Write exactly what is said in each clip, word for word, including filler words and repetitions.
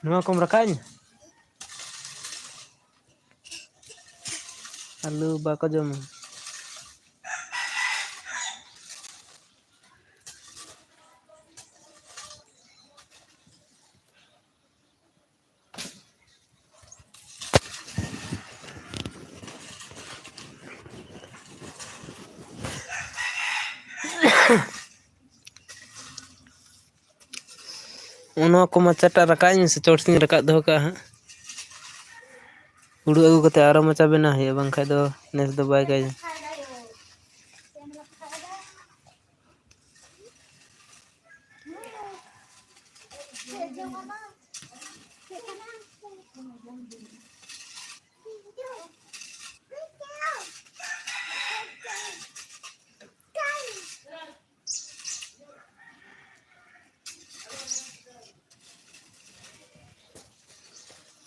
ᱱᱚᱣᱟ ᱠᱚᱢ ᱨᱟᱠᱟᱵ ᱟᱹᱧᱟ? ᱟᱹᱞᱩ ᱵᱟᱠᱚ ᱡᱚᱢᱟ᱾ ᱱᱚᱣᱟ ᱠᱚ ᱢᱟᱪᱟᱴᱟᱜ ᱨᱟᱠᱟᱵ ᱟᱹᱧ ᱢᱮᱥᱮ, ᱪᱚᱴ ᱥᱮᱫ ᱤᱧ ᱨᱟᱠᱟᱵ ᱫᱚᱦᱚ ᱠᱟᱜᱼᱟ ᱦᱟᱸᱜ᱾ ᱦᱩᱲᱩ ᱟᱹᱜᱩ ᱠᱟᱛᱮ ᱟᱨᱚ ᱢᱟᱪᱟ ᱵᱮᱱᱟᱣ ᱦᱩᱭᱩᱜᱼᱟ, ᱵᱟᱝᱠᱷᱟᱡ ᱫᱚ ᱱᱮᱥ ᱫᱚ ᱵᱟᱭ ᱠᱟᱡᱟ᱾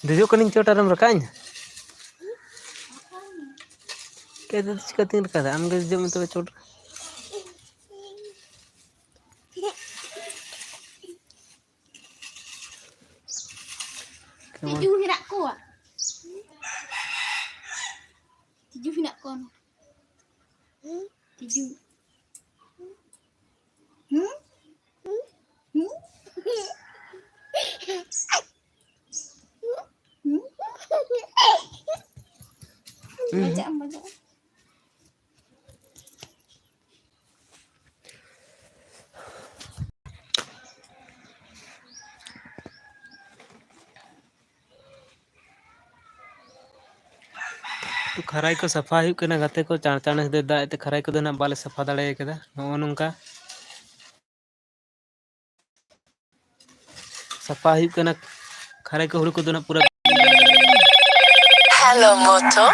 ᱫᱮᱡᱚᱜ ᱠᱟᱹᱱᱟᱹᱧ ᱪᱚᱴ, ᱟᱨᱮᱢ ᱨᱟᱠᱟᱵ ᱤᱧᱟ? ᱠᱮ ᱫᱚ ᱪᱤᱠᱟᱹᱛᱤᱧ ᱨᱟᱠᱟᱵᱟ? ᱟᱢᱜᱮ ᱫᱮᱡᱚᱜ ᱢᱮ ᱛᱚᱵᱮ ᱪᱚᱴ ᱨᱮ᱾ ᱛᱤᱡᱩ ᱦᱮᱱᱟᱜ ᱠᱚᱣᱟ᱾ ᱛᱤᱡᱩ ᱦᱮᱱᱟᱜ ᱠᱚᱣᱟ᱾ ᱛᱤᱡᱩ᱾ ᱦᱩᱸ? ᱦᱩᱸ? ᱦᱩᱸ? ᱵᱟᱡᱟᱜ ᱟᱢ, ᱵᱟᱡᱟᱜ ᱟᱢ᱾ ᱛᱚ, ᱠᱷᱟᱨᱟᱭ ᱠᱚ ᱥᱟᱯᱷᱟ ᱦᱩᱭᱩᱜ ᱠᱟᱱᱟ ᱜᱟᱛᱮ ᱠᱚ, ᱪᱟᱬ ᱪᱟᱬ ᱫᱟᱜ ᱮᱫ ᱛᱮ ᱠᱷᱟᱨᱟᱭ ᱠᱚᱫᱚ ᱱᱟᱜ ᱵᱟᱞᱮ ᱥᱟᱯᱷᱟ ᱫᱟᱲᱮ ᱠᱟᱫᱟ᱾ ᱱᱚᱜᱼᱚ ᱱᱚᱝᱠᱟ ᱥᱟᱯᱷᱟ ᱦᱩᱭᱩᱜ ᱠᱟᱱᱟ᱾ ᱠᱷᱟᱨᱟᱭ ᱠᱚ ᱦᱩᱲᱩ ᱠᱚᱫᱚ ᱱᱟᱜ ᱯᱩᱨᱟᱹ ᱦᱮᱞᱳ ᱢᱚᱛᱚ᱾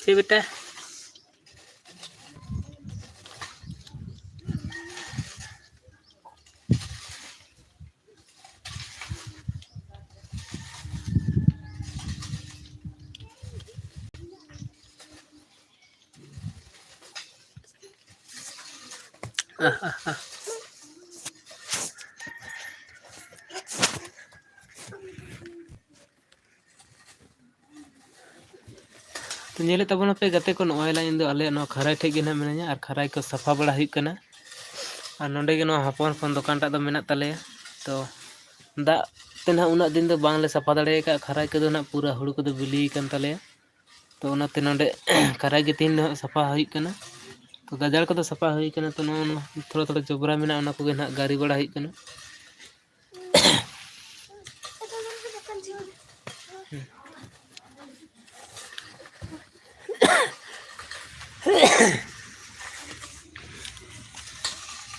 ᱪᱮᱫ ᱵᱮᱴᱟ? ᱟᱦ, ᱟᱦ, ᱟᱦ᱾ ᱛᱚ, ᱧᱮᱞᱮᱫ ᱛᱟᱵᱚᱱᱟᱯᱮ ᱜᱟᱛᱮ ᱠᱚ, ᱱᱚᱜᱼᱚᱭ ᱞᱟᱝ ᱤᱧ ᱫᱚ ᱟᱞᱮᱭᱟᱜ ᱱᱚᱣᱟ ᱠᱷᱟᱨᱟᱭ ᱴᱷᱮᱡ ᱜᱮ ᱱᱟᱦᱟᱜ ᱢᱤᱱᱟᱹᱧᱟ ᱟᱨ ᱠᱷᱟᱨᱟᱭ ᱠᱚ ᱥᱟᱯᱷᱟ ᱵᱟᱲᱟ ᱦᱩᱭᱩᱜ ᱠᱟᱱᱟ᱾ ᱟᱨ ᱱᱚᱸᱰᱮ ᱜᱮ ᱱᱚᱣᱟ ᱦᱚᱯᱚᱱ ᱦᱚᱯᱚᱱ ᱫᱚᱠᱟᱱ ᱴᱟᱜ ᱫᱚ ᱢᱮᱱᱟᱜ ᱛᱟᱞᱮᱭᱟ᱾ ᱛᱚ, ᱫᱟᱜ ᱛᱮ ᱱᱟᱦᱟᱜ ᱩᱱᱟᱹᱜ ᱫᱤᱱ ᱫᱚ ᱵᱟᱝᱞᱮ ᱥᱟᱯᱷᱟ ᱫᱟᱲᱮ ᱟᱠᱟᱫ ᱠᱷᱟᱨᱟᱭ ᱠᱚᱫᱚ ᱱᱟᱦᱟᱜ, ᱯᱩᱨᱟᱹ ᱦᱩᱲᱩ ᱠᱚᱫᱚ ᱵᱤᱞᱤ ᱟᱠᱟᱱ ᱛᱟᱞᱮᱭᱟ᱾ ᱛᱚ, ᱚᱱᱟᱛᱮ ᱱᱚᱸᱰᱮ ᱠᱷᱟᱨᱟᱭ ᱜᱮ ᱛᱮᱦᱮᱧ ᱫᱚ ᱦᱟᱸᱜ ᱥᱟᱯᱷᱟ ᱦᱩᱭᱩᱜ ᱠᱟᱱᱟ᱾ ᱛᱚ, ᱜᱟᱡᱟᱲ ᱠᱚᱫᱚ ᱥᱟᱯᱷᱟ ᱦᱩᱭ ᱠᱟᱱᱟ᱾ ᱛᱚ, ᱱᱚᱜᱼᱚ ᱱᱚᱣᱟ ᱛᱷᱚᱲᱟ ᱛᱷᱚᱲᱟ ᱡᱚᱵᱽᱨᱟ ᱢᱮᱱᱟᱜᱼᱟ, ᱚᱱᱟ ᱠᱚᱜᱮ ᱱᱟᱦᱟᱜ ᱜᱟᱹᱨᱤ ᱵᱟᱲᱟ ᱦᱩᱭᱩᱜ ᱠᱟᱱᱟ᱾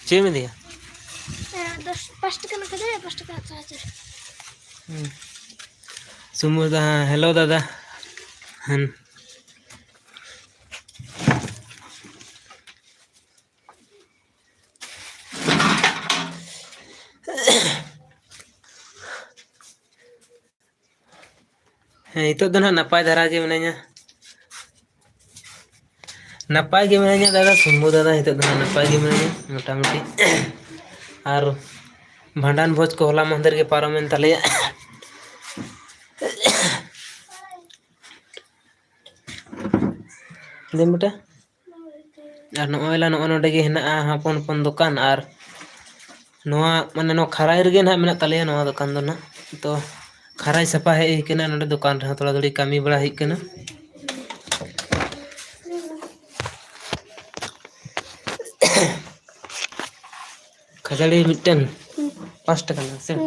ᱪᱮᱫ ᱮᱢ ᱤᱫᱤᱭᱟ? ᱦᱮᱸ, ᱫᱚᱥ, ᱯᱟᱸᱪ ᱴᱟᱠᱟ ᱨᱮᱱᱟᱜ ᱠᱷᱟᱡᱟᱹᱲᱤ ᱟᱨ ᱯᱟᱸᱪ ᱴᱟᱠᱟ ᱨᱮᱱᱟᱜ ᱪᱟ ᱪᱟᱹᱴ᱾ ᱦᱩᱸ᱾ ᱥᱩᱢᱩ ᱫᱟ, ᱦᱮᱸ, ᱦᱮᱞᱳ ᱫᱟᱫᱟ᱾ ᱦᱮᱸ᱾ ᱦᱮᱸ, ᱱᱤᱛᱚᱜ ᱫᱚ ᱱᱟᱦᱟᱜ ᱱᱟᱯᱟᱭ ᱫᱷᱟᱨᱟ ᱜᱮ ᱢᱤᱱᱟᱹᱧᱟ᱾ ᱱᱟᱯᱟᱭ ᱜᱮ ᱢᱤᱱᱟᱹᱧᱟ ᱫᱟᱫᱟ, ᱥᱚᱢᱵᱷᱩ ᱫᱟᱫᱟ, ᱱᱤᱛᱚᱜ ᱫᱚ ᱱᱟᱦᱟᱜ ᱱᱟᱯᱟᱭ ᱜᱮ ᱢᱤᱱᱟᱹᱧᱟ ᱢᱚᱴᱟᱢᱩᱴᱤ᱾ ᱟᱨ ᱵᱷᱟᱸᱰᱟᱱ ᱵᱷᱚᱡᱽ ᱠᱚ ᱦᱚᱞᱟ ᱢᱟᱦᱫᱮᱨ ᱜᱮ ᱯᱟᱨᱚᱢᱮᱱ ᱛᱟᱞᱮᱭᱟ᱾ ᱞᱟᱹᱭ ᱢᱮ ᱵᱮᱴᱟ᱾ ᱟᱨ ᱱᱚᱜᱼᱚᱭ ᱞᱟ ᱱᱚᱜᱼᱚ ᱱᱚᱰᱮ ᱜᱮ ᱦᱮᱱᱟᱜᱼᱟ ᱦᱚᱯᱚᱱ ᱦᱚᱯᱚᱱ ᱫᱚᱠᱟᱱ, ᱟᱨ ᱱᱚᱣᱟ, ᱢᱟᱱᱮ, ᱱᱚᱣᱟ ᱠᱷᱟᱨᱟᱭ ᱨᱮᱜᱮ ᱱᱟᱦᱟᱜ ᱢᱮᱱᱟᱜ ᱛᱟᱞᱮᱭᱟ ᱱᱚᱣᱟ ᱫᱚᱠᱟᱱ ᱫᱚ ᱱᱟᱦᱟᱜ᱾ ᱛᱚ, ᱠᱷᱟᱨᱟᱭ ᱥᱟᱯᱷᱟ ᱦᱮᱡ ᱦᱩᱭ ᱠᱟᱱᱟ, ᱱᱚᱰᱮ ᱫᱚᱠᱟᱱ ᱨᱮᱦᱚᱸ ᱛᱷᱚᱲᱟ ᱛᱷᱚᱲᱤ ᱠᱟᱹᱢᱤ ᱵᱟᱲᱟ ᱦᱩᱭᱩᱜ ᱠᱟᱱᱟ᱾ ᱠᱷᱟᱹᱡᱟᱹᱲᱤ ᱢᱤᱫᱴᱮᱱ ᱦᱩᱸ᱾ ᱯᱟᱸᱪ ᱴᱟᱠᱟ ᱨᱮᱱᱟᱜ ᱥᱮ? ᱦᱩᱸ᱾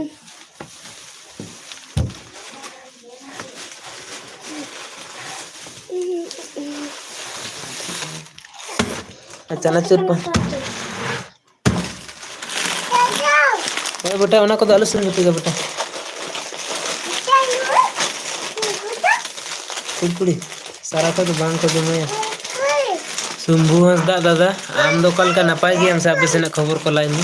ᱟᱨ ᱪᱟᱱᱟᱪᱩᱨ ᱯᱟᱸᱪ ᱴᱟᱠᱟ ᱯᱟᱸᱪ ᱨᱮᱱᱟᱜ ᱯᱟᱸᱪ ᱴᱟᱠᱟ᱾ ᱦᱳᱭ ᱵᱮᱴᱟ, ᱚᱱᱟ ᱠᱚᱫᱚ ᱟᱞᱚ ᱥᱩᱨ ᱜᱟᱛᱮ ᱫᱚ ᱵᱮᱴᱟ᱾ ᱠᱩᱲᱠᱩᱲᱤ᱾ ᱥᱟᱨᱟ ᱠᱚᱫᱚ ᱵᱟᱝ ᱠᱚ ᱡᱚᱢᱟᱭᱟ᱾ ᱥᱩᱢᱵᱷᱩ ᱦᱟᱸᱥᱫᱟ ᱫᱟᱫᱟ, ᱟᱢ ᱫᱚ ᱚᱠᱟ ᱞᱮᱠᱟ, ᱱᱟᱯᱟᱭ ᱜᱮᱭᱟᱢ ᱥᱮ? ᱟᱯᱮ ᱥᱮᱱᱟᱜ ᱠᱷᱚᱵᱚᱨ ᱠᱚ ᱞᱟᱹᱭ ᱢᱮ᱾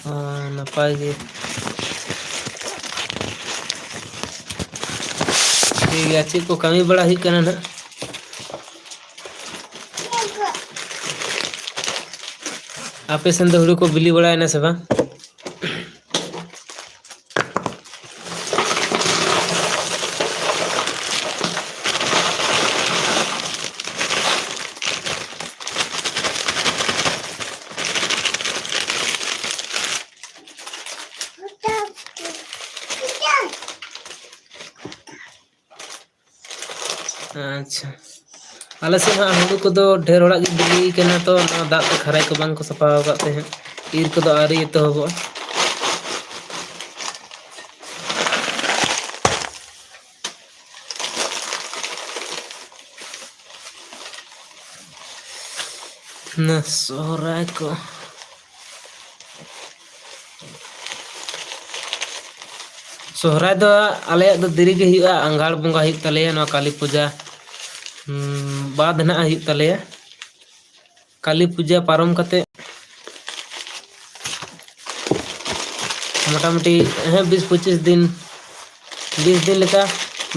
ᱦᱮᱸ, ᱱᱟᱯᱟᱭ ᱜᱮ᱾ ᱴᱷᱤᱠ ᱜᱮᱭᱟ, ᱪᱮᱫ ᱠᱚ ᱠᱟᱹᱢᱤ ᱵᱟᱲᱟ ᱦᱩᱭᱩᱜ ᱠᱟᱱᱟ ᱱᱟᱦᱟᱜ? ᱟᱯᱮ ᱥᱮᱱ ᱫᱚ ᱦᱩᱲᱩ ᱠᱚ ᱵᱤᱞᱤ ᱵᱟᱲᱟᱭᱮᱱᱟ ᱥᱮ ᱵᱟᱝ? ᱟᱪᱪᱷᱟ, ᱟᱞᱮ ᱥᱮᱫ ᱦᱟᱸᱜ ᱦᱩᱲᱩ ᱠᱚᱫᱚ ᱰᱷᱮᱨ ᱦᱚᱲᱟᱜ ᱜᱮ ᱵᱤᱞᱤ ᱠᱟᱱᱟ, ᱛᱚ ᱱᱚᱣᱟ ᱫᱟᱜ ᱛᱮ ᱠᱷᱟᱨᱟᱭ ᱠᱚ ᱵᱟᱝ ᱠᱚ ᱥᱟᱯᱷᱟ ᱟᱠᱟᱫ ᱛᱮ ᱦᱟᱸᱜ ᱤᱨ ᱠᱚᱫᱚ ᱟᱹᱣᱨᱤ ᱮᱛᱚᱦᱚᱵᱚᱜᱼᱟ᱾ ᱱᱟ ᱥᱚᱦᱨᱟᱭ ᱠᱚ, ᱥᱚᱦᱨᱟᱭ ᱫᱚ ᱟᱞᱮᱭᱟᱜ ᱫᱚ ᱫᱮᱨᱤ ᱜᱮ ᱦᱩᱭᱩᱜᱼᱟ, ᱟᱸᱜᱷᱟᱲ ᱵᱚᱸᱜᱟ ᱦᱩᱭᱩᱜ ᱛᱟᱞᱮᱭᱟ ᱱᱚᱣᱟ ᱠᱟᱹᱞᱤ ᱯᱩᱡᱟ, ᱩᱸ, ᱵᱟᱫ ᱱᱟᱦᱟᱜ ᱦᱩᱭᱩᱜ ᱛᱟᱞᱮᱭᱟ᱾ ᱠᱟᱹᱞᱤ ᱯᱩᱡᱟ ᱯᱟᱨᱚᱢ ᱠᱟᱛᱮ ᱢᱚᱴᱟᱢᱩᱴᱤ, ᱦᱮᱸ, ᱵᱤᱥ ᱯᱚᱸᱪᱤᱥ ᱫᱤᱱ, ᱵᱤᱥ ᱫᱤᱱ ᱞᱮᱠᱟ,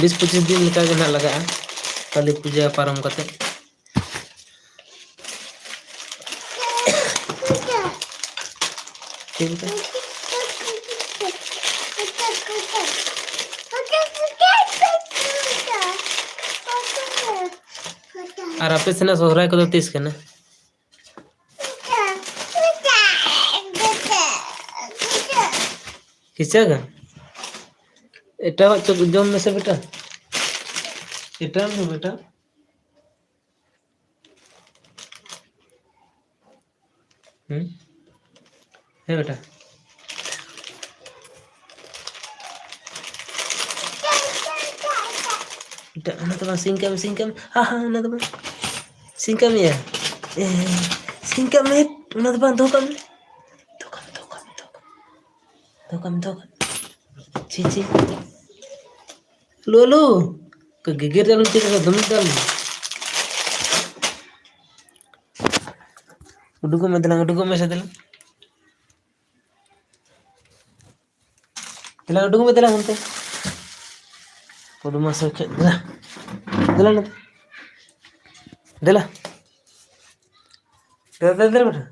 ᱵᱤᱥ ᱯᱚᱸᱪᱤᱥ ᱫᱤᱱ ᱞᱮᱠᱟ ᱜᱮ ᱱᱟᱦᱟᱜ ᱞᱟᱜᱟᱜᱼᱟ ᱠᱟᱹᱞᱤ ᱯᱩᱡᱟ ᱯᱟᱨᱚᱢ ᱠᱟᱛᱮ᱾ ᱪᱮᱫ ᱞᱮᱠᱟ? ᱟᱨ ᱟᱯᱮ ᱥᱮᱱᱟᱜ ᱥᱚᱦᱨᱟᱭ ᱠᱚᱫᱚ ᱛᱤᱥ ᱠᱟᱱᱟ? ᱠᱤᱥᱟᱹ ᱜᱟᱱ? ᱮᱴᱟᱜᱟᱜ ᱪᱚ ᱡᱚᱢ ᱢᱮᱥᱮ ᱵᱮᱴᱟ᱾ ᱮᱴᱟᱜ ᱢᱮ ᱵᱮᱴᱟ᱾ ᱦᱩᱸ? ᱦᱮᱸ ᱵᱮᱴᱟ᱾ ᱮᱴᱟᱜ, ᱚᱱᱟ ᱫᱚ ᱵᱟᱝ, ᱥᱤᱧ ᱠᱟᱜ ᱢᱮ, ᱥᱤᱧ ᱠᱟᱜ ᱢᱮ᱾ ᱦᱟ, ᱦᱟ, ᱚᱱᱟ ᱫᱚ ᱵᱟᱝ᱾ ᱥᱤᱧ ᱠᱟᱜ ᱢᱮᱭᱟ᱾ ᱮ, ᱥᱤᱧ ᱠᱟᱜ ᱢᱮ᱾ ᱚᱱᱟ ᱫᱚ ᱵᱟᱝ, ᱫᱚᱦᱚ ᱠᱟᱜ ᱢᱮ᱾ ᱫᱚᱦᱚ ᱠᱟᱜ ᱢᱮ, ᱫᱚᱦᱚ ᱠᱟᱜ ᱢᱮ, ᱫᱚᱦᱚ ᱠᱟᱜ ᱢᱮ᱾ ᱫᱚᱦᱚ ᱠᱟᱜ ᱢᱮ, ᱫᱚᱦᱚ ᱠᱟᱜ ᱢᱮ᱾ ᱪᱷᱤ, ᱪᱷᱤ᱾ ᱞᱩ, ᱞᱩ᱾ ᱠᱚ ᱜᱮᱜᱮᱨ ᱡᱟᱞ ᱪᱮᱫ ᱞᱮᱠᱟ ᱫᱚᱢᱮ ᱫᱟᱞ᱾ ᱩᱰᱩᱠᱚᱜ ᱢᱮ ᱫᱮᱞᱟ, ᱩᱰᱩᱠᱚᱜ ᱢᱮ ᱥᱮ ᱫᱮᱞᱟ᱾ ᱫᱮᱞᱟ, ᱩᱰᱩᱠ ᱢᱮ ᱫᱮᱞᱟ ᱦᱟᱱᱛᱮ᱾ ᱯᱚᱫᱢᱟ ᱥᱮ ᱠᱷᱮᱡ ᱫᱮᱞᱟ᱾ ᱫᱮᱞᱟ ᱱᱚᱛᱮ᱾ ᱫᱮᱞᱟ᱾ ᱫᱮᱞᱟ, ᱫᱮᱞᱟ, ᱫᱮᱞᱟ ᱵᱮᱴᱟ᱾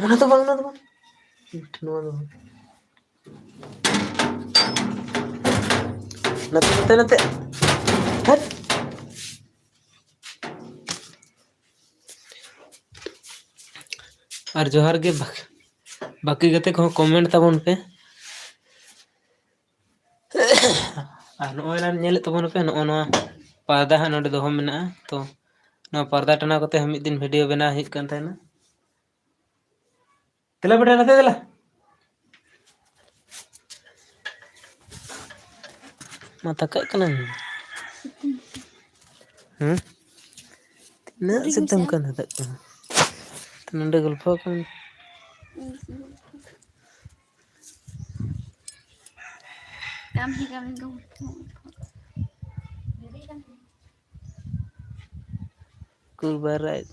ᱚᱱᱟ ᱫᱚ ᱵᱟᱝ, ᱚᱱᱟ ᱫᱚ ᱵᱟᱝ᱾ ᱱᱚᱣᱟ ᱫᱚ ᱵᱟᱝ᱾ ᱱᱚᱛᱮ, ᱱᱚᱛᱮ, ᱱᱚᱛᱮ᱾ ᱦᱟᱴ᱾ ᱟᱨ ᱡᱚᱦᱟᱨ ᱜᱮ ᱵᱟᱠ-, ᱵᱟᱹᱠᱤ ᱜᱟᱛᱮ ᱠᱚᱦᱚᱸ comment ᱛᱟᱵᱚᱱ ᱯᱮ᱾ ᱟᱨ ᱱᱚᱜᱼᱚᱭ ᱞᱟᱝ ᱧᱮᱞᱮᱫ ᱛᱟᱵᱚᱱ ᱯᱮ, ᱱᱚᱜᱼᱚ ᱱᱚᱣᱟ ᱯᱟᱨᱫᱟ ᱦᱟᱸᱜ ᱱᱚᱰᱮ ᱫᱚᱦᱚ ᱢᱮᱱᱟᱜᱼᱟ᱾ ᱛᱚ ᱱᱚᱣᱟ ᱯᱟᱨᱫᱟ ᱴᱟᱱᱟᱣ ᱠᱟᱛᱮ ᱦᱚᱸ ᱢᱤᱫ ᱫᱤᱱ video ᱵᱮᱱᱟᱣ ᱦᱩᱭᱩᱜ ᱠᱟᱱ ᱛᱟᱦᱮᱱᱟ᱾ ᱫᱮᱞᱟ ᱵᱮᱴᱟ, ᱱᱚᱛᱮ ᱫᱮᱞᱟ᱾ ᱢᱟ ᱛᱟᱠᱟᱜ ᱠᱟᱱᱟᱢ᱾ ᱦᱮᱸ? ᱛᱤᱱᱟᱹᱜ ᱥᱤᱛᱩᱝ ᱠᱟᱱᱟ, ᱛᱟᱠᱟᱜ ᱠᱟᱱᱟ᱾ ᱛᱚ ᱱᱚᱰᱮ ᱜᱚᱞᱯᱷᱚ ᱠᱟᱱ᱾ ᱠᱟᱹᱢᱤ, ᱠᱟᱹᱢᱤ ᱠᱚ᱾ ᱠᱩᱞ ᱵᱟᱭ ᱨᱟᱜ ᱮᱫ᱾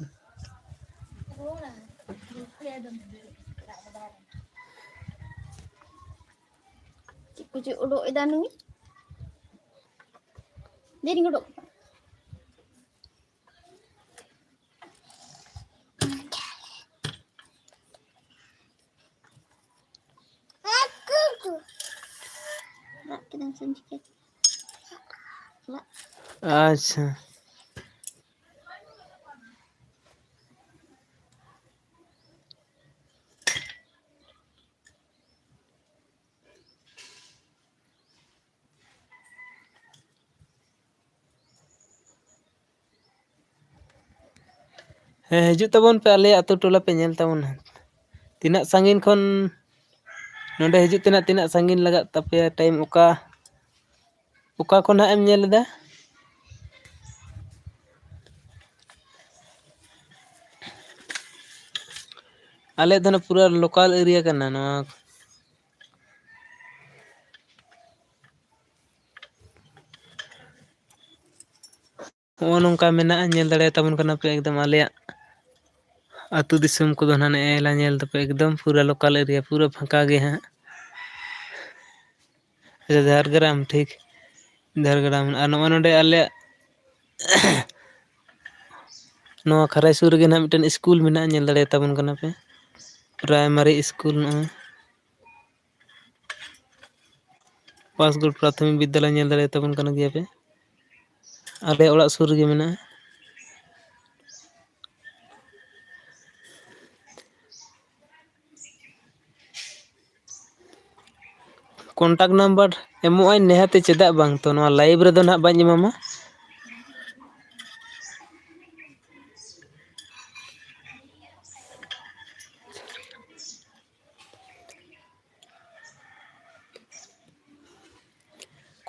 ᱪᱮᱫ ᱠᱚᱪᱚ ᱩᱰᱩᱠ ᱮᱫᱟ ᱱᱩᱭ? ᱫᱮᱨᱤᱧ ᱩᱰᱩᱠ᱾ ᱨᱟᱜ ᱠᱮᱫᱟᱢ ᱥᱮᱢ ᱪᱤᱠᱟᱹ? ᱟᱪᱪᱷᱟ᱾ ᱦᱮᱸ, ᱦᱤᱡᱩᱜ ᱛᱟᱵᱚᱱ ᱯᱮ, ᱟᱞᱮᱭᱟᱜ ᱟᱹᱛᱩ ᱴᱚᱞᱟ ᱯᱮ ᱧᱮᱞ ᱛᱟᱵᱚᱱᱟ᱾ ᱛᱤᱱᱟᱹᱜ ᱥᱟᱺᱜᱤᱧ ᱠᱷᱚᱱ ᱱᱚᱰᱮ ᱦᱤᱡᱩᱜ ᱛᱮᱱᱟᱜ ᱛᱤᱱᱟᱹᱜ ᱥᱟᱺᱜᱤᱧ ᱞᱟᱜᱟᱜ ᱛᱟᱯᱮᱭᱟ ᱴᱟᱭᱤᱢ? ᱚᱠᱟ, ᱚᱠᱟ ᱠᱷᱚᱱ ᱦᱟᱸᱜ ᱮᱢ ᱧᱮᱞ ᱮᱫᱟ? ᱟᱞᱮ ᱫᱚ ᱱᱟᱜ ᱯᱩᱨᱟᱹ local area ᱠᱟᱱᱟ ᱱᱚᱣᱟ᱾ ᱱᱚᱜᱼᱚ ᱱᱚᱝᱠᱟ ᱢᱮᱱᱟᱜᱼᱟ, ᱧᱮᱞ ᱫᱟᱲᱮᱭᱟᱛᱟᱵᱚᱱ ᱠᱟᱱᱟ ᱯᱮ ᱮᱠᱫᱚᱢ ᱟᱞᱮᱭᱟᱜ ᱟᱹᱛᱩ ᱫᱤᱥᱚᱢ ᱠᱚᱫᱚ ᱱᱟᱜ ᱱᱮᱜᱼᱮ ᱞᱟᱝ ᱧᱮᱞ ᱛᱟᱯᱮ ᱮᱠᱫᱚᱢ ᱯᱩᱨᱟᱹ local area, ᱯᱩᱨᱟᱹ ᱯᱷᱟᱸᱠᱟ ᱜᱮ ᱦᱟᱸᱜ᱾ ᱟᱪᱪᱷᱟ, ᱡᱷᱟᱲᱜᱨᱟᱢ, ᱴᱷᱤᱠ, ᱡᱷᱟᱲᱜᱨᱟᱢ᱾ ᱟᱨ ᱱᱚᱜᱼᱚᱭ ᱱᱚᱰᱮ ᱟᱞᱮᱭᱟᱜ ᱱᱚᱣᱟ ᱠᱷᱟᱨᱟᱭ ᱥᱩᱨ ᱨᱮᱜᱮ ᱱᱟᱜ ᱢᱤᱫᱴᱮᱱ ᱥᱠᱩᱞ ᱢᱮᱱᱟᱜᱼᱟ, ᱧᱮᱞ ᱫᱟᱲᱮᱭᱟᱛᱟᱵᱚᱱ ᱠᱟᱱᱟ ᱯᱮ, primary school ᱱᱚᱜᱼᱚᱭ᱾ ᱯᱟᱥᱜᱚᱲ ᱯᱨᱟᱛᱷᱚᱢᱤᱠ ᱵᱤᱫᱽᱫᱟᱞᱚᱭ ᱧᱮᱞ ᱫᱟᱲᱮᱭᱟᱛᱟᱵᱚᱱ ᱠᱟᱱ ᱜᱮᱭᱟ ᱯᱮ, ᱟᱞᱮ ᱚᱲᱟᱜ ᱥᱩᱨ ᱨᱮᱜᱮ ᱢᱮᱱᱟᱜᱼᱟ᱾ Contact number ᱮᱢᱚᱜ ᱟᱹᱧ ᱱᱤᱦᱟᱹᱛᱤ, ᱪᱮᱫᱟᱜ ᱵᱟᱝ? ᱛᱚ ᱱᱚᱣᱟ live ᱨᱮᱫᱚ ᱱᱟᱦᱟᱜ ᱵᱟᱹᱧ ᱮᱢᱟᱢᱟ᱾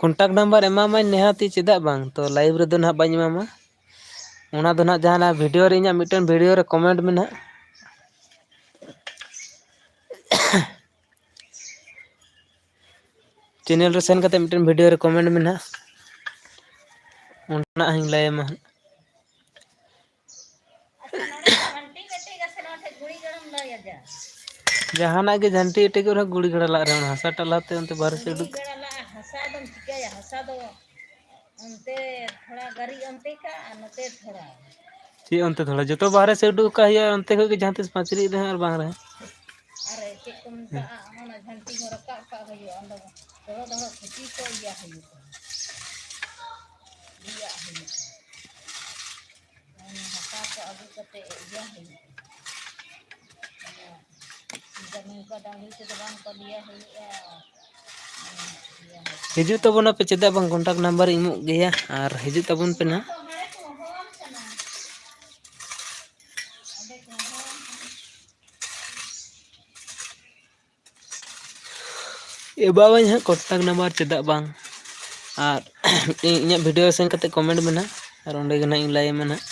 Contact number ᱮᱢᱟᱢᱟᱹᱧ ᱱᱤᱦᱟᱹᱛᱤ, ᱪᱮᱫᱟᱜ ᱵᱟᱝ? ᱛᱚ live ᱨᱮᱫᱚ ᱱᱟᱦᱟᱜ ᱵᱟᱹᱧ ᱮᱢᱟᱢᱟ᱾ ᱚᱱᱟ ᱫᱚ ᱱᱟᱦᱟᱜ ᱡᱟᱦᱟᱱᱟᱜ video ᱨᱮ, ᱤᱧᱟᱹᱜ ᱢᱤᱫᱴᱮᱱ video ᱨᱮ comment ᱢᱮ ᱱᱟᱦᱟᱜ᱾ Channel ᱨᱮ ᱥᱮᱱ ᱠᱟᱛᱮ ᱢᱤᱫᱴᱮᱱ video ᱨᱮ comment ᱢᱮ ᱱᱟᱦᱟᱜ, ᱚᱸᱰᱮᱱᱟᱜ ᱦᱚᱸᱧ ᱞᱟᱹᱭ ᱟᱢᱟ ᱦᱟᱸᱜ᱾ ᱟᱪᱪᱷᱟ, ᱱᱚᱰᱮ ᱫᱚ ᱜᱷᱟᱱᱴᱤ ᱠᱟᱹᱴᱤᱡ ᱜᱟᱥᱮ ᱱᱚᱣᱟ ᱴᱷᱮᱡ ᱜᱷᱩᱲᱤ ᱜᱟᱲᱟᱢ ᱞᱟᱹᱭᱟ ᱡᱟ᱾ ᱡᱟᱦᱟᱱᱟᱜ ᱜᱮ ᱡᱷᱟᱱᱴᱤ ᱮᱴᱮᱫ ᱨᱮᱦᱚᱸ ᱜᱷᱩᱲᱤ ᱜᱟᱲᱟ ᱞᱟᱜ ᱨᱮᱦᱚᱸ ᱦᱟᱥᱟ ᱴᱟᱜ ᱞᱟᱦᱟᱛᱮ ᱚᱱᱛᱮ ᱵᱟᱦᱨᱮ ᱥᱮᱫ ᱜᱷᱩᱲᱤ ᱩᱰᱩᱠ᱾ ᱜᱟᱲᱟ ᱞᱟᱜ ᱦᱟᱥᱟ ᱫᱚᱢ ᱪᱤᱠᱟᱹᱭᱟ? ᱦᱟᱥᱟ ᱫᱚ ᱚᱱᱛᱮ ᱛᱷᱚᱲᱟ ᱜᱟᱹᱨᱤᱡ ᱚᱱᱛᱮ ᱠᱟᱜ ᱟᱨ ᱱᱚᱛᱮ ᱛᱷᱚᱲᱟ᱾ ᱪᱮᱫ ᱚᱱᱛᱮ ᱛᱷᱚᱲᱟ? ᱡᱚᱛᱚ ᱵᱟᱦᱨᱮ ᱥᱮᱫ ᱩᱰᱩᱠ ᱠᱟᱜ ᱦᱩᱭᱩᱜᱼᱟ, ᱚᱱᱛᱮ ᱠᱷᱚᱡ ᱜᱮ ᱡᱟᱦᱟᱸ ᱛᱤᱥ ᱯᱟᱸᱪᱨᱤᱜ ᱨᱮᱦᱚᱸ ᱟᱨ ᱵᱟᱝ ᱨᱮᱦᱚᱸ᱾ ᱟᱨ ᱪᱮᱫ ᱠᱚ ᱢᱮᱛᱟᱜᱼᱟ, ᱚᱱᱟ ᱡᱷᱟᱱᱴᱤ ᱦᱚᱸ ᱨᱟᱠᱟᱵ ᱠᱟᱜ ᱦᱩᱭᱩᱜᱼᱟ ᱚᱸᱰᱮ᱾ ᱫᱚᱦᱚ ᱫᱚᱦᱚ ᱠᱷᱚᱛᱤ ᱠᱚ ᱤᱭᱟᱹ ᱦᱩᱭᱩᱜᱼᱟ, ᱤᱭᱟᱹ ᱦᱩᱭᱩᱜᱼᱟ᱾ ᱢᱟᱱᱮ ᱦᱟᱥᱟ ᱠᱚ ᱟᱹᱜᱩ ᱠᱟᱛᱮ ᱤᱭᱟᱹ ᱦᱩᱭᱩᱜᱼᱟ᱾ ᱢᱟᱱᱮ ᱱᱚᱝᱠᱟ ᱰᱟᱝᱨᱤ ᱛᱮᱫᱚ ᱵᱟᱝ ᱠᱚ ᱤᱭᱟᱹ ᱦᱩᱭᱩᱜᱼᱟ᱾ ᱦᱤᱡᱩᱜ ᱛᱟᱵᱚᱱᱟᱯᱮ, ᱪᱮᱫᱟᱜ ᱵᱟᱝ, contact number ᱮᱢᱚᱜ ᱜᱮᱭᱟ, ᱟᱨ ᱦᱤᱡᱩᱜ ᱛᱟᱵᱚᱱ ᱯᱮ ᱱᱟᱦᱟᱜ᱾ ᱮᱢᱟᱣᱟᱹᱧ ᱦᱟᱸᱜ contact number, ᱪᱮᱫᱟᱜ ᱵᱟᱝ᱾ ᱟᱨ ᱤᱧᱟᱹᱜ video send ᱠᱟᱛᱮ comment ᱢᱮ ᱱᱟᱦᱟᱜ, ᱟᱨ ᱚᱸᱰᱮ ᱜᱮ ᱱᱟᱦᱟᱜ ᱤᱧ ᱞᱟᱹᱭ ᱟᱢᱟ ᱱᱟᱦᱟᱜ᱾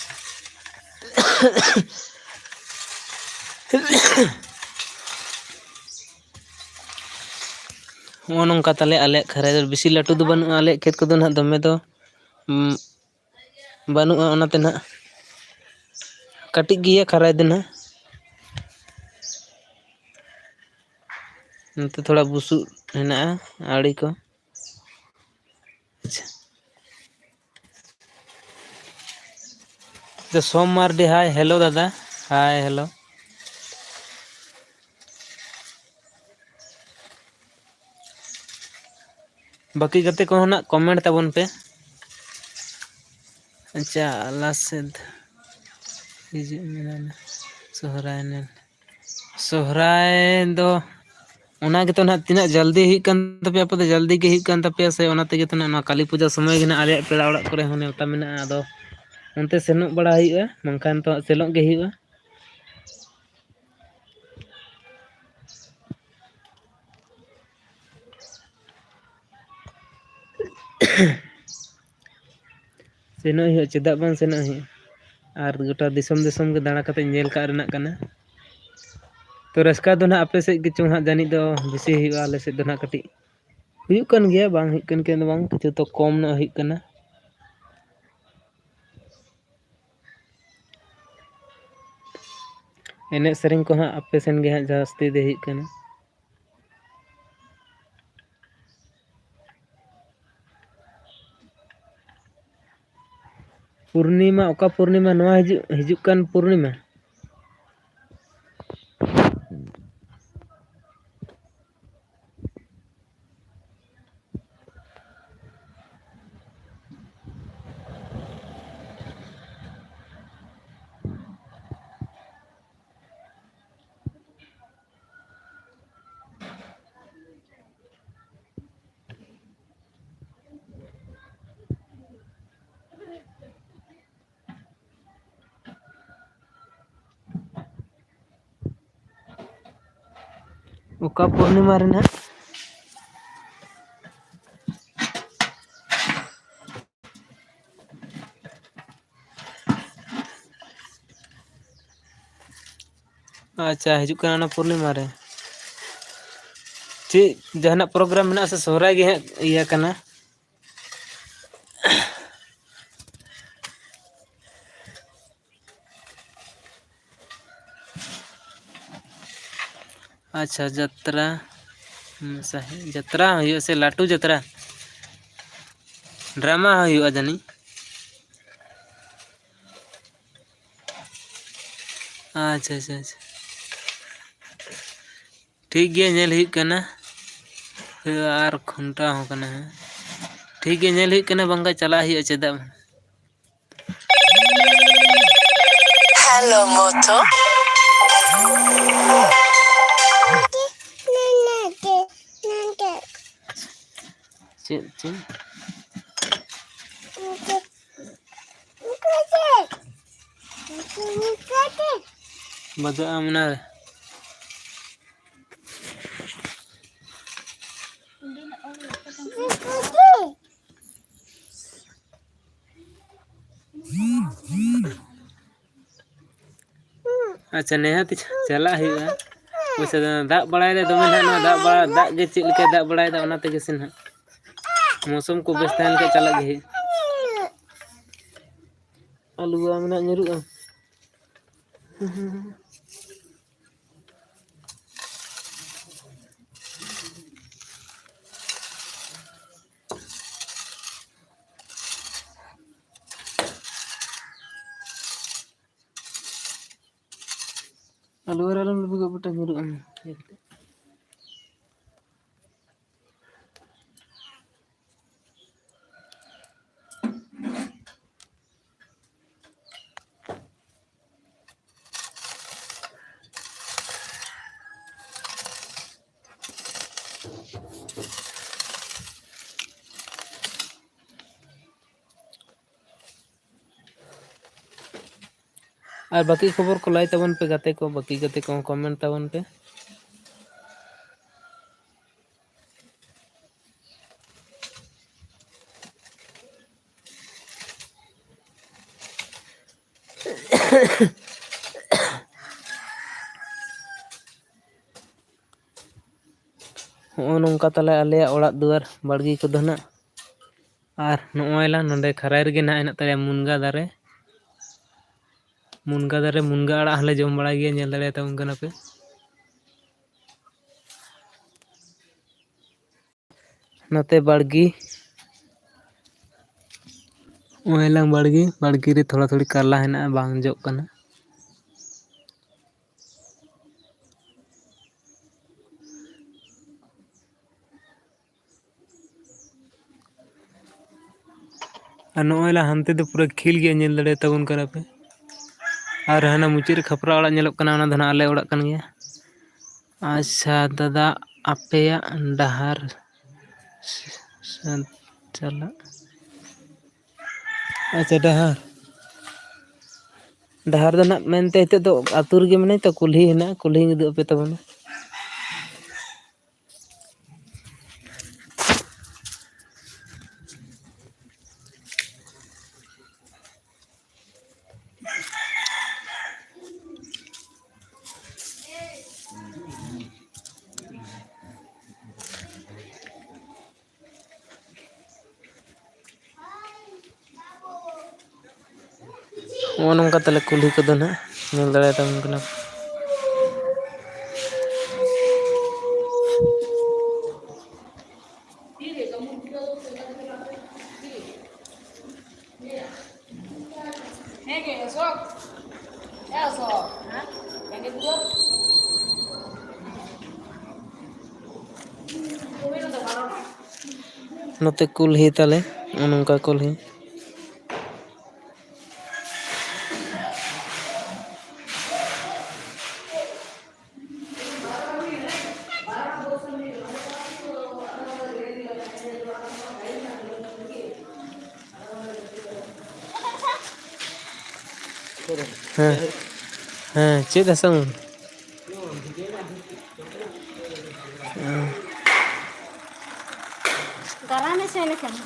ᱱᱚᱜᱼᱚ ᱱᱚᱝᱠᱟ ᱛᱟᱞᱮ ᱟᱞᱮᱭᱟᱜ ᱠᱷᱟᱹᱨᱟᱹᱭ ᱫᱚ ᱵᱮᱥᱤ ᱞᱟᱹᱴᱩ ᱫᱚ ᱵᱟᱹᱱᱩᱜᱼᱟ, ᱟᱞᱮᱭᱟᱜ ᱠᱷᱮᱛ ᱠᱚᱫᱚ ᱱᱟᱦᱟᱜ ᱫᱚᱢᱮ ᱫᱚ, ᱩᱸ, ᱵᱟᱹᱱᱩᱜᱼᱟ, ᱚᱱᱟᱛᱮ ᱱᱟᱦᱟᱜ ᱠᱟᱹᱴᱤᱡ ᱜᱮᱭᱟ ᱠᱷᱟᱹᱨᱟᱹᱭ ᱫᱚ ᱱᱟᱦᱟᱜ᱾ ᱱᱚᱛᱮ ᱛᱷᱚᱲᱟ ᱵᱩᱥᱩᱵ ᱦᱮᱱᱟᱜᱼᱟ ᱟᱲᱮ ᱠᱚ᱾ ᱟᱪᱪᱷᱟ᱾ ᱫᱚ ᱥᱳᱢ ᱢᱟᱨᱰᱤ, hi, hello ᱫᱟᱫᱟ, hi, hello᱾ ᱵᱟᱹᱠᱤ ᱜᱟᱛᱮ ᱠᱚᱦᱚᱸ ᱱᱟᱜ comment ᱛᱟᱵᱚᱱ ᱯᱮ᱾ ᱟᱪᱪᱷᱟ, ᱟᱞᱟᱥᱮᱫ ᱦᱤᱡᱩᱜ ᱢᱮ ᱥᱚᱦᱨᱟᱭ ᱧᱮᱞ᱾ ᱥᱚᱦᱨᱟᱭ ᱫᱚ ᱚᱱᱟ ᱜᱮᱛᱚ ᱱᱟᱦᱟᱜ, ᱛᱤᱱᱟᱹᱜ ᱡᱚᱞᱫᱤ ᱦᱩᱭᱩᱜ ᱠᱟᱱ ᱛᱟᱯᱮᱭᱟ, ᱟᱯᱮ ᱫᱚ ᱡᱚᱞᱫᱤ ᱜᱮ ᱦᱩᱭᱩᱜ ᱠᱟᱱ ᱛᱟᱯᱮᱭᱟ ᱥᱮ? ᱚᱱᱟ ᱛᱮᱜᱮ ᱛᱚ ᱱᱟᱦᱟᱜ ᱱᱚᱣᱟ ᱠᱟᱹᱞᱤ ᱯᱩᱡᱟᱹ ᱥᱚᱢᱚᱭ ᱜᱮ ᱱᱟᱦᱟᱜ ᱟᱞᱮᱭᱟᱜ ᱯᱮᱲᱟ ᱚᱲᱟᱜ ᱠᱚᱨᱮ ᱦᱚᱸ ᱱᱮᱣᱛᱟ ᱢᱮᱱᱟᱜᱼᱟ, ᱟᱫᱚ ᱚᱱᱛᱮ ᱥᱮᱱᱚᱜ ᱵᱟᱲᱟ ᱦᱩᱭᱩᱜᱼᱟ, ᱵᱟᱝᱠᱷᱟᱱ ᱛᱚ ᱦᱟᱸᱜ ᱥᱮᱱᱚᱜ ᱜᱮ ᱦᱩᱭᱩᱜᱼᱟ᱾ ᱥᱮᱱᱚᱜ ᱦᱩᱭᱩᱜᱼᱟ, ᱪᱮᱫᱟᱜ ᱵᱟᱝ ᱥᱮᱱᱚᱜ ᱦᱩᱭᱩᱜᱼᱟ? ᱟᱨ ᱜᱚᱴᱟ ᱫᱤᱥᱚᱢ ᱫᱤᱥᱚᱢ ᱜᱮ ᱫᱟᱬᱟ ᱠᱟᱛᱮ ᱧᱮᱞ ᱠᱟᱜ ᱨᱮᱱᱟᱜ ᱠᱟᱱᱟ᱾ ᱛᱚ, ᱨᱟᱹᱥᱠᱟᱹ ᱫᱚ ᱱᱟᱦᱟᱜ ᱟᱯᱮ ᱥᱮᱫ ᱜᱮ ᱪᱚᱝ ᱦᱟᱸᱜ ᱡᱟᱹᱱᱤᱡ ᱫᱚ ᱵᱮᱥᱤ ᱦᱩᱭᱩᱜᱼᱟ, ᱟᱞᱮ ᱥᱮᱫ ᱫᱚ ᱱᱟᱦᱟᱜ ᱠᱟᱹᱴᱤᱡ ᱦᱩᱭᱩᱜ ᱠᱟᱱ ᱜᱮᱭᱟ, ᱵᱟᱝ ᱦᱩᱭᱩᱜ ᱠᱟᱱ ᱜᱮᱭᱟ ᱫᱚ ᱵᱟᱝ, ᱠᱤᱪᱷᱩ ᱛᱚ ᱠᱚᱢ ᱧᱚᱜ ᱦᱩᱭᱩᱜ ᱠᱟᱱᱟ᱾ ᱮᱱᱮᱡ ᱥᱮᱨᱮᱧ ᱠᱚ ᱦᱟᱸᱜ ᱟᱯᱮ ᱥᱮᱱ ᱜᱮ ᱦᱟᱸᱜ ᱡᱟᱹᱥᱛᱤ ᱫᱚ ᱦᱩᱭᱩᱜ ᱠᱟᱱᱟ᱾ ᱯᱩᱨᱱᱤᱢᱟ, ᱚᱠᱟ ᱯᱩᱨᱱᱤᱢᱟ? ᱱᱚᱣᱟ ᱦᱤᱡᱩᱜ, ᱦᱤᱡᱩᱜ ᱠᱟᱱ ᱯᱩᱨᱱᱤᱢᱟ? ᱚᱠᱟ ᱯᱩᱨᱱᱤᱢᱟ ᱨᱮ ᱱᱟᱦᱟᱜ? ᱟᱪᱪᱷᱟ, ᱦᱤᱡᱩᱜ ᱠᱟᱱᱟ ᱚᱱᱟ ᱯᱩᱨᱱᱤᱢᱟ ᱨᱮ᱾ ᱪᱮᱫ ᱡᱟᱦᱟᱱᱟᱜ ᱯᱨᱳᱜᱨᱟᱢ ᱢᱮᱱᱟᱜᱼᱟ ᱥᱮ ᱥᱚᱦᱨᱟᱭ ᱜᱮ ᱦᱟᱸᱜ ᱤᱭᱟᱹ ᱠᱟᱱᱟ? ᱟᱪᱪᱷᱟ, ᱡᱟᱛᱨᱟ, ᱦᱩᱸ, ᱥᱟᱦᱮ-, ᱡᱟᱛᱨᱟ ᱦᱩᱭᱩᱜᱼᱟ ᱥᱮ ᱞᱟᱹᱴᱩ ᱡᱟᱛᱨᱟ? ᱰᱨᱟᱢᱟ ᱦᱩᱭᱩᱜᱼᱟ ᱡᱟᱹᱱᱤᱡ᱾ ᱟᱪᱪᱷᱟ, ᱟᱪᱪᱷᱟ, ᱟᱪᱪᱷᱟ᱾ ᱴᱷᱤᱠ ᱜᱮᱭᱟ, ᱧᱮᱞ ᱦᱩᱭᱩᱜ ᱠᱟᱱᱟ᱾ ᱦᱩᱭᱩᱜᱼᱟ, ᱟᱨ ᱠᱷᱩᱱᱴᱟᱹᱣ ᱦᱚᱸ ᱠᱟᱱᱟ ᱦᱟᱸᱜ᱾ ᱴᱷᱤᱠ ᱜᱮᱭᱟ, ᱧᱮᱞ ᱦᱩᱭᱩᱜ ᱠᱟᱱᱟ, ᱵᱟᱝᱠᱷᱟᱱ ᱪᱟᱞᱟᱜ ᱦᱩᱭᱩᱜᱼᱟ, ᱪᱮᱫᱟᱜ ᱵᱟᱝ? Hello, Moto. ᱪᱮᱫ, ᱪᱮᱫ? ᱵᱟᱡᱟᱜᱼᱟ ᱢᱮᱱᱟ ᱨᱮ᱾ ᱟᱪᱪᱷᱟ, ᱱᱤᱦᱟᱹᱛ ᱪᱟᱞᱟᱜ ᱦᱩᱭᱩᱜᱼᱟ᱾ ᱯᱚᱭᱥᱟ ᱫᱚ ᱫᱟᱜ ᱵᱟᱲᱟᱭ ᱫᱟᱭ ᱫᱚᱢᱮ ᱱᱟᱦᱟᱜ, ᱱᱚᱣᱟ ᱫᱟᱜ ᱵᱟᱲᱟ, ᱫᱟᱜ ᱜᱮ ᱪᱮᱫ ᱞᱮᱠᱟᱭ ᱫᱟᱜ ᱵᱟᱲᱟᱭ ᱫᱟ, ᱚᱱᱟ ᱛᱮᱜᱮ ᱥᱮ ᱱᱟᱦᱟᱜ᱾ ᱢᱳᱥᱩᱢ ᱠᱚ ᱵᱮᱥ ᱛᱟᱦᱮᱱ ᱠᱷᱟᱡ ᱪᱟᱞᱟᱜ ᱜᱮ ᱦᱩᱭᱩᱜᱼᱟ᱾ ᱟᱞᱩ ᱵᱟ ᱢᱮᱱᱟᱜ ᱧᱩᱨᱩᱜᱼᱟ᱾ ᱟᱞᱩ ᱟᱨ ᱟᱞᱚᱢ ᱞᱩᱵᱩᱜᱟ ᱵᱮᱴᱟ, ᱧᱩᱨᱩᱜᱼᱟ᱾ ᱟᱨ ᱵᱟᱹᱠᱤ ᱠᱷᱚᱵᱚᱨ ᱠᱚ ᱞᱟᱹᱭ ᱛᱟᱵᱚᱱ ᱯᱮ ᱜᱟᱛᱮ ᱠᱚ, ᱵᱟᱹᱠᱤ ᱜᱟᱛᱮ ᱠᱚᱦᱚᱸ comment ᱛᱟᱵᱚᱱ ᱯᱮ᱾ ᱦᱚᱸᱜᱼᱚ ᱱᱚᱝᱠᱟ ᱛᱟᱞᱮ ᱟᱞᱮᱭᱟᱜ ᱚᱲᱟᱜ ᱫᱩᱣᱟᱹᱨ ᱵᱟᱲᱜᱮ ᱠᱚᱫᱚ ᱱᱟᱜ᱾ ᱟᱨ ᱱᱚᱜᱼᱚᱭ ᱞᱟᱝ ᱱᱚᱸᱰᱮ ᱠᱷᱟᱨᱟᱭ ᱨᱮᱜᱮ ᱱᱟᱜ ᱦᱮᱱᱟᱜ ᱛᱟᱞᱮᱭᱟ ᱢᱩᱱᱜᱟ ᱫᱟᱨᱮ᱾ ᱢᱩᱱᱜᱟ ᱫᱟᱨᱮ, ᱢᱩᱱᱜᱟ ᱟᱲᱟᱜ ᱦᱚᱸᱞᱮ ᱡᱚᱢ ᱵᱟᱲᱟᱭ ᱜᱮᱭᱟ, ᱧᱮᱞ ᱫᱟᱲᱮᱭᱟᱛᱟᱵᱚᱱ ᱠᱟᱱᱟ ᱯᱮ᱾ ᱱᱚᱛᱮ ᱵᱟᱲᱜᱮ, ᱱᱚᱜᱼᱚᱭ ᱞᱟᱝ ᱵᱟᱲᱜᱮ, ᱵᱟᱲᱜᱮ ᱨᱮ ᱛᱷᱚᱲᱟ ᱛᱷᱚᱲᱤ ᱠᱟᱨᱞᱟ ᱦᱮᱱᱟᱜᱼᱟ, ᱵᱟᱝ ᱡᱚᱜ ᱠᱟᱱᱟ᱾ ᱟᱨ ᱱᱚᱜᱼᱚᱭ ᱞᱟ ᱦᱟᱱᱛᱮ ᱫᱚ ᱯᱩᱨᱟᱹ ᱠᱷᱤᱞ ᱜᱮᱭᱟ, ᱧᱮᱞ ᱫᱟᱲᱮᱭᱟᱛᱟᱵᱚᱱ ᱠᱟᱱᱟ ᱯᱮ᱾ ᱟᱨ ᱦᱟᱱᱟ ᱢᱩᱪᱟᱹᱫ ᱨᱮ ᱠᱷᱟᱯᱨᱟ ᱚᱲᱟᱜ ᱧᱮᱞᱚᱜ ᱠᱟᱱᱟ, ᱚᱱᱟ ᱫᱚ ᱱᱟᱜ ᱟᱞᱮ ᱚᱲᱟᱜ ᱠᱟᱱ ᱜᱮᱭᱟ᱾ ᱟᱪᱪᱷᱟ ᱫᱟᱫᱟ, ᱟᱯᱮᱭᱟᱜ ᱰᱟᱦᱟᱨ ᱥᱮᱫ ᱪᱟᱞᱟᱜ, ᱟᱪᱪᱷᱟ, ᱰᱟᱦᱟᱨ, ᱰᱟᱦᱟᱨ ᱫᱚ ᱱᱟᱜ ᱢᱮᱱᱛᱮ ᱱᱤᱛᱚᱜ ᱫᱚ ᱟᱹᱛᱩ ᱨᱮᱜᱮ ᱢᱮᱱᱟᱭ ᱛᱚ, ᱠᱩᱞᱦᱤ ᱦᱮᱱᱟᱜᱼᱟ, ᱠᱩᱞᱦᱤᱧ ᱩᱫᱩᱜ ᱟᱯᱮ ᱛᱟᱵᱚᱱᱟ᱾ ᱱᱚᱜᱼᱚ ᱱᱚᱝᱠᱟ ᱛᱟᱞᱮ ᱠᱩᱞᱦᱤ ᱠᱚᱫᱚ ᱱᱟᱦᱟᱜ ᱧᱮᱞ ᱫᱟᱲᱮᱭᱟᱛᱟᱵᱚᱱ ᱠᱟᱱᱟ᱾ ᱱᱚᱛᱮ ᱠᱩᱞᱦᱤ ᱛᱟᱞᱮ, ᱱᱚᱜᱼᱚ ᱱᱚᱝᱠᱟ ᱠᱩᱞᱦᱤ᱾ ᱦᱮᱸ, ᱦᱮᱸ, ᱪᱮᱫ ᱦᱟᱥᱟ? ᱦᱮᱸ᱾ ᱫᱟᱬᱟᱱᱮ ᱥᱮᱱ ᱟᱠᱟᱱᱟ᱾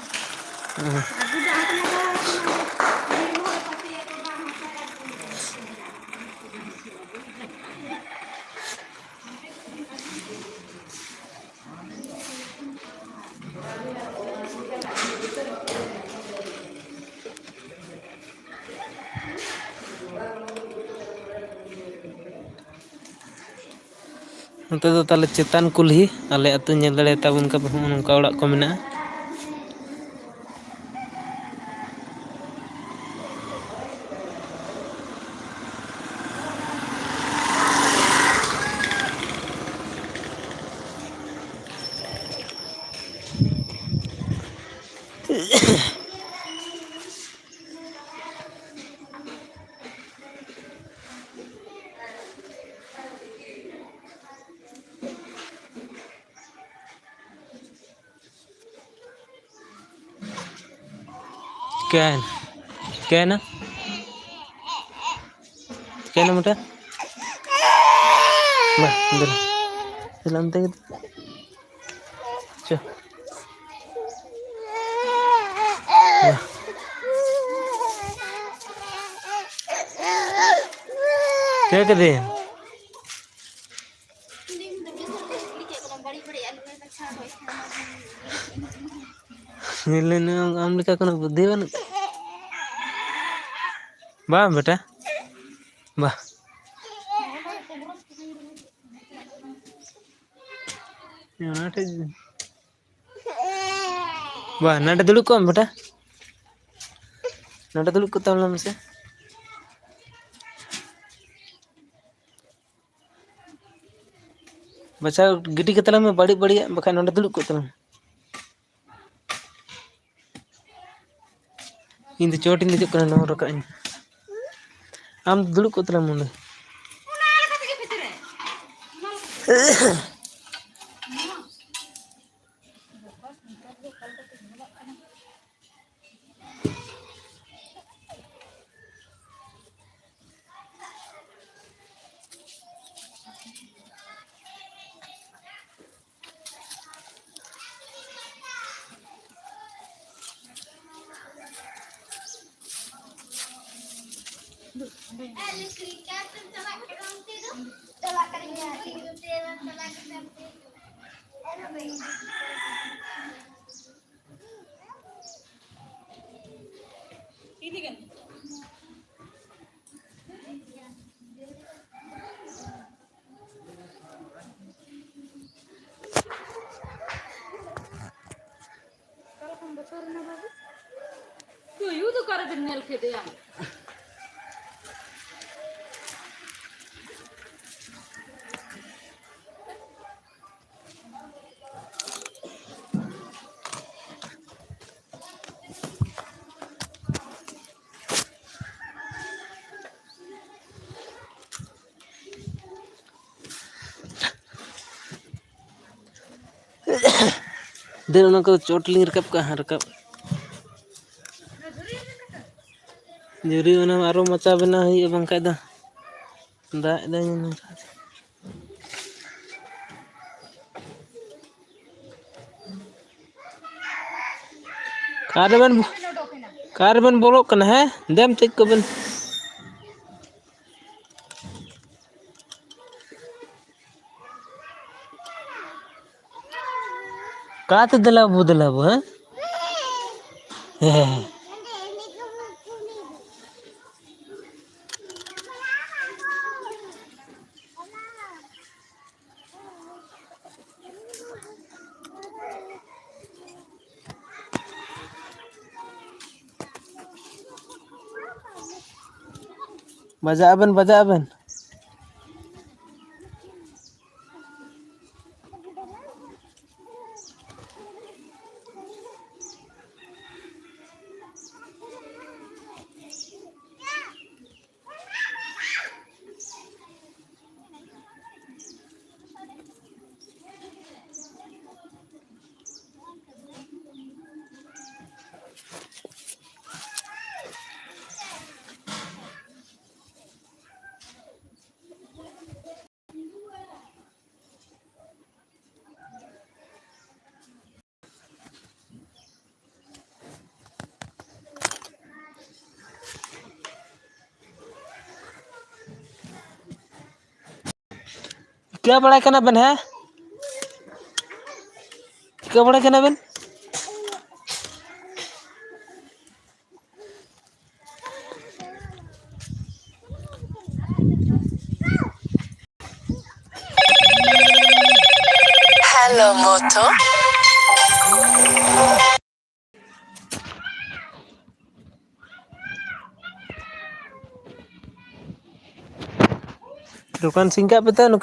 ᱦᱮᱸ᱾ ᱟᱹᱜᱩ ᱫᱚ ᱟᱦᱟᱸᱜ ᱞᱟᱜᱟᱣ ᱟᱠᱟᱱᱟ᱾ ᱦᱮᱸ᱾ ᱱᱚᱛᱮ ᱫᱚ ᱛᱟᱦᱞᱮ ᱪᱮᱛᱟᱱ ᱠᱩᱞᱦᱤ, ᱟᱞᱮ ᱟᱹᱛᱩ ᱧᱮᱞ ᱫᱟᱲᱮᱭᱟᱛᱟ ᱵᱚᱱ ᱠᱟᱱᱟ, ᱱᱚᱜᱼᱚ ᱱᱚᱝᱠᱟ ᱚᱲᱟᱜ ᱠᱚ ᱢᱮᱱᱟᱜᱼᱟ᱾ ᱪᱤᱠᱟᱹᱭᱮᱱᱟ? ᱪᱤᱠᱟᱹᱭᱮᱱᱟ? ᱪᱤᱠᱟᱹᱭᱮᱱᱟ ᱢᱚᱴᱟ? ᱵᱟ, ᱫᱮᱞᱟ᱾ ᱫᱮᱞᱟ ᱚᱱᱛᱮ ᱜᱮ᱾ ᱪᱚ᱾ ᱵᱟ᱾ ᱪᱤᱠᱟᱹ ᱠᱮᱫᱮᱭᱟᱢ? ᱧᱮᱞ ᱞᱮ ᱱᱩᱭ ᱟᱢ, ᱟᱢ ᱞᱮᱠᱟ ᱠᱳᱱᱳ ᱵᱩᱫᱽᱫᱷᱤ ᱵᱟᱹᱱᱩᱜ ᱛᱟᱭᱟ᱾ ᱵᱟᱝ ᱵᱮᱴᱟ, ᱵᱟ᱾ ᱚᱱᱟ ᱴᱷᱮᱡ᱾ ᱵᱟ, ᱱᱚᱰᱮ ᱫᱩᱲᱩᱵ ᱠᱚᱜ ᱢᱮ ᱵᱮᱴᱟ᱾ ᱱᱚᱰᱮ ᱫᱩᱲᱩᱵ ᱠᱚᱜ ᱛᱟᱵᱚᱱ ᱢᱮᱥᱮ᱾ ᱵᱟᱪᱷᱟᱣ ᱜᱤᱰᱤ ᱠᱟᱛᱟ ᱞᱟᱝ ᱢᱮ ᱵᱟᱹᱲᱤᱡ ᱵᱟᱹᱲᱤᱡᱟᱜ, ᱵᱟᱠᱷᱟᱡ ᱱᱚᱰᱮ ᱫᱩᱲᱩᱵ ᱠᱚᱜ ᱛᱟᱞᱟᱝ ᱢᱮ᱾ ᱤᱧ ᱫᱚ ᱪᱚᱴ ᱤᱧ ᱫᱮᱡᱚᱜ ᱠᱟᱱᱟ, ᱱᱚᱣᱟ ᱨᱟᱠᱟᱵ ᱤᱧ᱾ ᱟᱢ ᱫᱩᱲᱩᱵ ᱠᱚᱜ ᱛᱟᱞᱟᱝ ᱢᱮ ᱱᱚᱰᱮ᱾ ᱛᱩᱭᱩ ᱫᱚ ᱚᱠᱟᱨᱮᱵᱮᱱ ᱧᱮᱞ ᱠᱮᱫᱮᱭᱟ? ᱫᱮᱱ ᱚᱱᱟ ᱠᱚ ᱪᱚᱴ ᱞᱤᱧ ᱨᱟᱠᱟᱵ ᱠᱟᱜᱼᱟ, ᱦᱟᱸᱜ ᱨᱟᱠᱟᱵ᱾ ᱡᱩᱨᱤ ᱚᱱᱟ ᱟᱨᱚ ᱢᱚᱪᱟ ᱵᱮᱱᱟᱣ ᱦᱩᱭᱩᱜᱼᱟ, ᱵᱟᱝᱠᱷᱟᱡ ᱫᱚ ᱫᱟᱜ ᱮᱫᱟᱭ ᱱᱚᱝᱠᱟ᱾ ᱚᱠᱟ ᱨᱮᱵᱮᱱ, ᱚᱠᱟ ᱨᱮᱵᱮᱱ ᱵᱚᱞᱚᱜ ᱠᱟᱱᱟ? ᱦᱮᱸ, ᱫᱮᱢ ᱪᱮᱫ ᱠᱚᱵᱮᱱ ᱚᱠᱟᱛᱮ ᱫᱮᱞᱟ ᱵᱟᱹᱵᱩ, ᱫᱮᱞᱟ ᱵᱟᱹᱵᱩ, ᱦᱮᱸ? ᱦᱮᱸ, ᱦᱮᱸ, ᱦᱮᱸ᱾ ᱵᱟᱡᱟᱜ ᱟᱵᱮᱱ, ᱵᱟᱡᱟᱜ ᱟᱵᱮᱱ᱾ ᱪᱤᱠᱟᱹ ᱵᱟᱲᱟᱭ ᱠᱟᱱᱟ ᱵᱮᱱ, ᱦᱮᱸ? ᱪᱤᱠᱟᱹ ᱵᱟᱲᱟᱭ ᱠᱟᱱᱟ ᱵᱮᱱ? Hello, moto. ᱫᱚᱠᱟᱱ ᱥᱤᱧ ᱠᱟᱜ ᱯᱮ ᱛᱚ, ᱱᱩᱠᱤᱱ